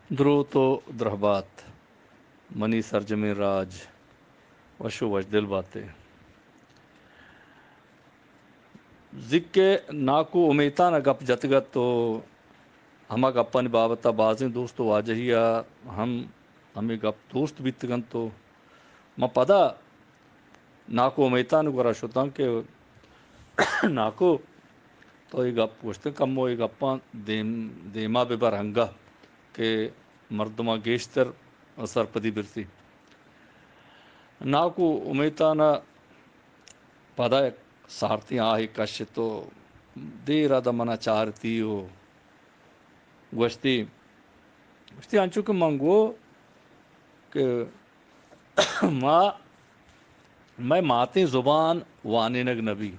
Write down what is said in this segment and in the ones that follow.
دروت و درہبات، منی سرجمیں راج وش و وشدل باتے۔ زیک ء ناکو امیتان ء گپ جتگ ات و ہما گپانی بابت ء بازیں دوست و واجہی ء ہم ہمے گپ دوست بیتگ انت و من پدا ناکو امیتان گورا شتاں کہ ناکو، تو اے گپ گوشتگ، کمو اے گپاں دیم، دیما ببر ہنگا کہ مردماں گیشتر سرپدی برسی۔ ناکو امیتان ء پدا یک سارتیں آہے کشت و دیر ء داں منا چارتی و گوشتی، گوشتی، انچو کہ من گو کہ ما، مئے ماتیں زبان وانینگ نہ بی،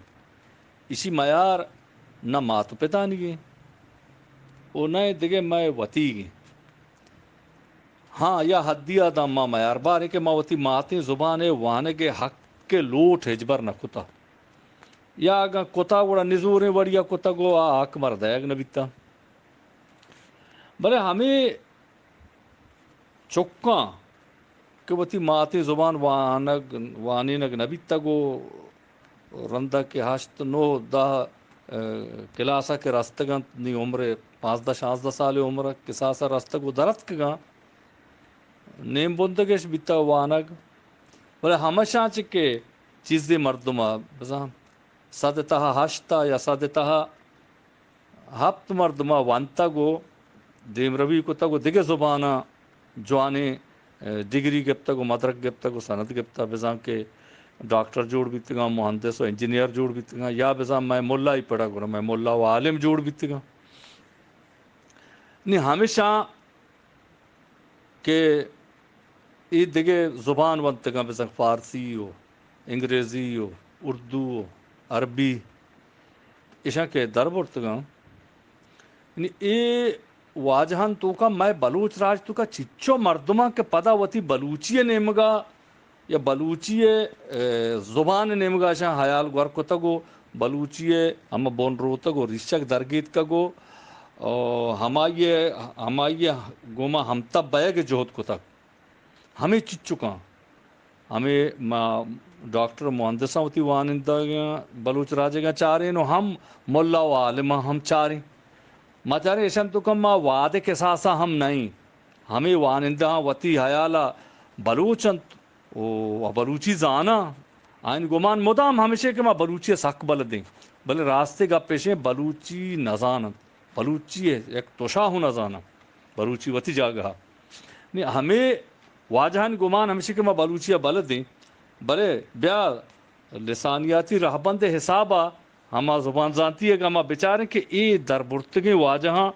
ایشی میار نہ مات و پتانیگیں و نہ دگہ مئے وتیگیں۔ ہاں، یا حدی ء داں ما میار باریں کہ ما وتی ماتیں زبان ء وانگ ء حق ء لوٹ ہچبر نہ کتا، یا اگاں کتا گڑا نزوریں وڑیا کتگ و آ حق مر دئیگ نہ بیتا۔ بلے ہمے چکاں کہ وتی ماتیں زبان وانگ، وانینگ نہ بیتگ و رندا کہ ہشت، نو، دہ، ء، کلاس ء کہ رستگ انت، نی عمر پانزدہ شانزدہ سال عمر ء کساس ء رستگ و درتکگاں، نیم بندگش بیتگ وانگ۔ بلے ہمشاں چہ کہ چیزے مردم ء بزاں سد ء تہا ہشت ء یا سد ء تہا ہپت مردم ء ونتگ و دیمروی کتگ و دگہ زباناں جوانیں، ء، ڈگری گپتگ و مدرک گپتگ و سند گپتگ، بزاں کہ ڈاکٹر جوڑ بیتگاں، مہندس و انجینئر جوڑ بیتگاں، یا بزاں مئے ملائی پڑا گڑا مئے ملا و عالم جوڑ بیتگاں۔ نی ہمیشاں کہ اے دگہ زبان ونتگاں، بزاں فارسی و انگریزی و اردو و عربی، ایشاں کہ در برتگاں۔ یعنی اے واجہان توکا مئے بلوچ راج توکا چچو مردماں کہ پدا وتی بلوچی ء نیمگا یا بلوچی ء، ء، زبان ء نیمگا اشاں حیال گور کتگ و بلوچی ء ہما بن روتگ و ریشگ درگیتکگ و، او، ہمائی ء، ہمائی ء گوما ہمتب بئیگ ء جہد کتگ۔ ہمے چچکاں، ہمے ما ڈاکٹر مہندساں وتی وانندگاں بلوچ راجگاں چارین و ہم ملا و عالماں ہم چارین۔ ما چارین ایشان توکا ما وعدے کساسا ہم نئیں۔ ہمے وانندہاں وتی حیالا بلوچ انت و بلوچی زاناں۔ آئین گمان مدام ہمیشے کہ ما بلوچی سک بلدیں، بلے راستے گپ ایشیں بلوچی نزاننت۔ بلوچی ء یک تشا ہوں نہ زاناں، بلوچی وتی جاگہ ء۔ نی ہمے واجہانی گمان ہمیشی کہ ما بلوچی ء بلد ایں، بلے بیا لسانیاتی رہبند ء حساب ء ہما زبان زانتی ء ما بچاریں کہ اے دربرتگیں واجہاں،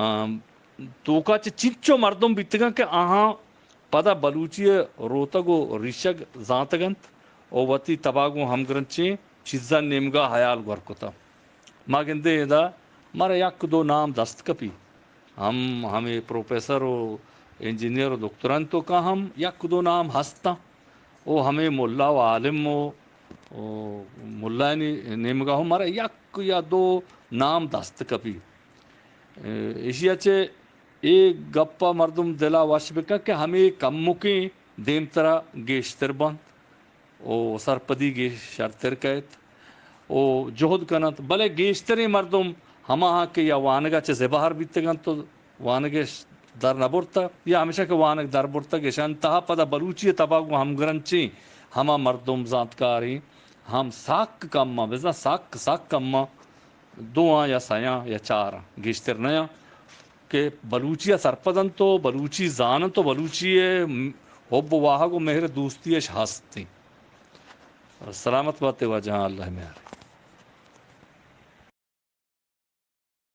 آم، توکا چہ چنچو مردم بیتگاں کہ آہاں پدا بلوچی ء روتگ و ریشگ زانتگ انت و وتی تبا گوں ہمگرنچیں چیزاں نیمگا حیال گور کتہ۔ ما گندیں ادا مارا یک دو نام دست کپی، ہم ہمے پروفیسر و انجینئر و دکترانی توکا ہم یک دو نام ہستاں و ہمے ملا و عالم و، و ملایانی نیمگا ہم مارا یک یا دو نام دست کپی۔ ایشی ء چہ اے گپ ء مردم دل ء وش بکن کہ ہمے کمکیں دیمترا گیشتر بنت و سرپدی گیش شرتر کئیت و جہد کننت، بلے گیشتریں مردم ہماہاں کہ یا وانگ ء چہ زبہر بیتگ انت و وانگ اش در نہ برتگ یا ہمیشہ کہ وانگ در برتگ، اشان تہا پدا بلوچی ء تبا گوں ہمگرنچیں ہما مردم زانتکاریں ہم سک کم ء، بزاں سک سک کم ء۔ دو آں یا سیاں یا چار آں، گیشتر نہ آں کہ بلوچی ء سرپد انت و بلوچی زان انت و بلوچی ء حب و واہگ و مہر دوستی اش ہست انت۔ سلامت بات ئے واجہاں، اللہ میار۔